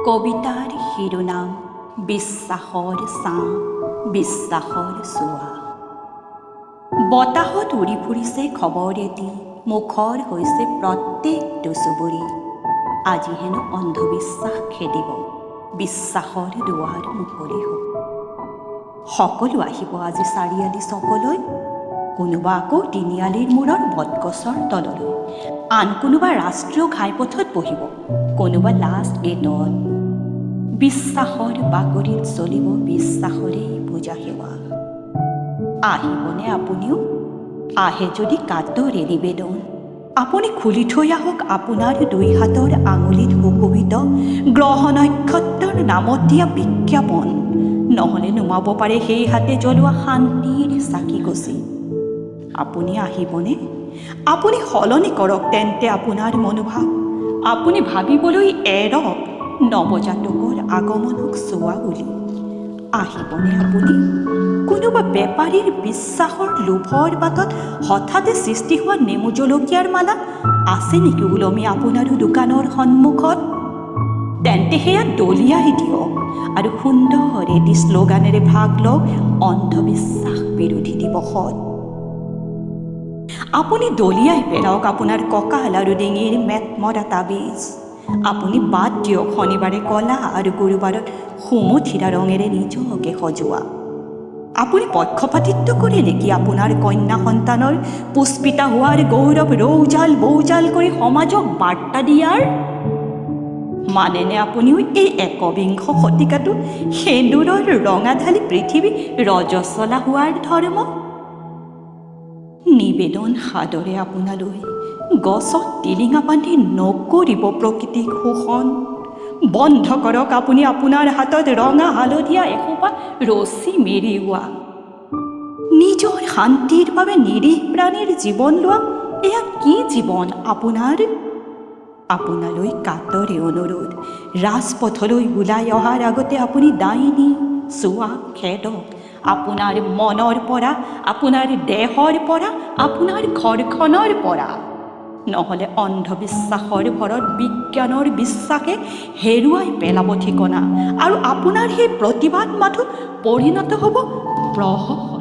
কবিতাৰ শিৰোনাম বিশ্বাসৰ ছাঁ, বিশ্বাসৰ চোৱা। বতাহত উৰি ফুৰিছে খবৰ এটি, মুখৰ হৈছে প্ৰত্যেকটো চুবুৰী। আজি হেনো অন্ধবিশ্বাস খেদিব, বিশ্বাসৰ দুৱাৰ মুকলি হ'ব। সকলো আহিব আজি চাৰিআলি চকলৈ, কোনোবা আকৌ তিনিআলিৰ মূৰৰ বটগছৰ তললৈ, আন কোনোবা ৰাষ্ট্ৰীয় ঘাইপথত বহিব, কোনোবা লাষ্ট গেটত। বিশ্বাসৰ বাকৰিত চলিব বিশ্বাসৰেই পূজা সেৱা। আহিবনে আপুনিও? আহে যদি কাতৰে নিবেদন, আপুনি খুলি থৈ আহক আপোনাৰ দুই হাতৰ আঙুলিত সুশোভিত গ্ৰহ নক্ষত্ৰৰ নামত দিয়া বিজ্ঞাপন। নহ'লে নুমাব পাৰে সেই হাতে জ্বলোৱা শান্তিৰ চাকি গছি। আপুনি আহিবনে? আপুনি সলনি কৰক তেন্তে আপোনাৰ মনোভাৱ। আপুনি ভাবিবলৈ এৰক নৱজাতকৰ আগমনক চোৱা বুলি। আহিবনে আপুনি? কোনোবা বেপাৰীৰ বিশ্বাসৰ লোভৰ বাটত হঠাতে সৃষ্টি হোৱা নেমু জলকীয়াৰ মালা আছে নেকি ওলমি আপোনাৰো দোকানৰ সন্মুখত? তেন্তে সেয়া দলিয়াই দিয়ক আৰু সুন্দৰ এটি শ্লোগানেৰে ভাগ লওক অন্ধবিশ্বাস বিৰোধী দিৱসত। আপুনি দলিয়াই পেলাওক আপোনাৰ কঁকাল আৰু ডিঙিৰ মেটমৰা তাবিজ। আপুনি বাদ দিয়ক শনিবাৰে কলা আৰু গুৰুবাৰত সুমথিৰা ৰঙেৰে নিজকে সজোৱা। আপুনি পক্ষপাতিত্ব কৰে নেকি আপোনাৰ কন্যা সন্তানৰ পুষ্পিতা হোৱাৰ গৌৰৱ ৰৌজাল বৌজাল কৰি সমাজক বাৰ্তা দিয়াৰ? মানেনে আপুনিও এই 21শ শতিকাটো সেন্দূৰৰ ৰঙা ঢালি পৃথিৱী ৰজস্বলা হোৱাৰ ধৰ্ম? নিবেদন সাদৰে আপোনালৈ, গছত টিলিঙা বান্ধি নকৰিব প্ৰকৃতিক শোষণ। বন্ধ কৰক আপুনি আপোনাৰ হাতত ৰঙা হালধীয়া এসোপা ৰছী মেৰিওৱা। নিজৰ শান্তিৰ বাবে নিৰীহ প্ৰাণীৰ জীৱন লোৱা, এয়া কি জীৱন আপোনাৰ? আপোনালৈ কাতৰে অনুৰোধ, ৰাজপথলৈ ওলাই অহাৰ আগতে আপুনি ডাইনী চোৱা খেদক আপোনাৰ মনৰ পৰা, আপোনাৰ দেহৰ পৰা, আপোনাৰ ঘৰখনৰ পৰা। নহ'লে অন্ধবিশ্বাসৰ ভৰত বিজ্ঞানৰ বিশ্বাসে হেৰুৱাই পেলাব ঠিকনা আৰু আপোনাৰ সেই প্ৰতিবাদ মাথো পৰিণত হ'ব প্ৰহসনত।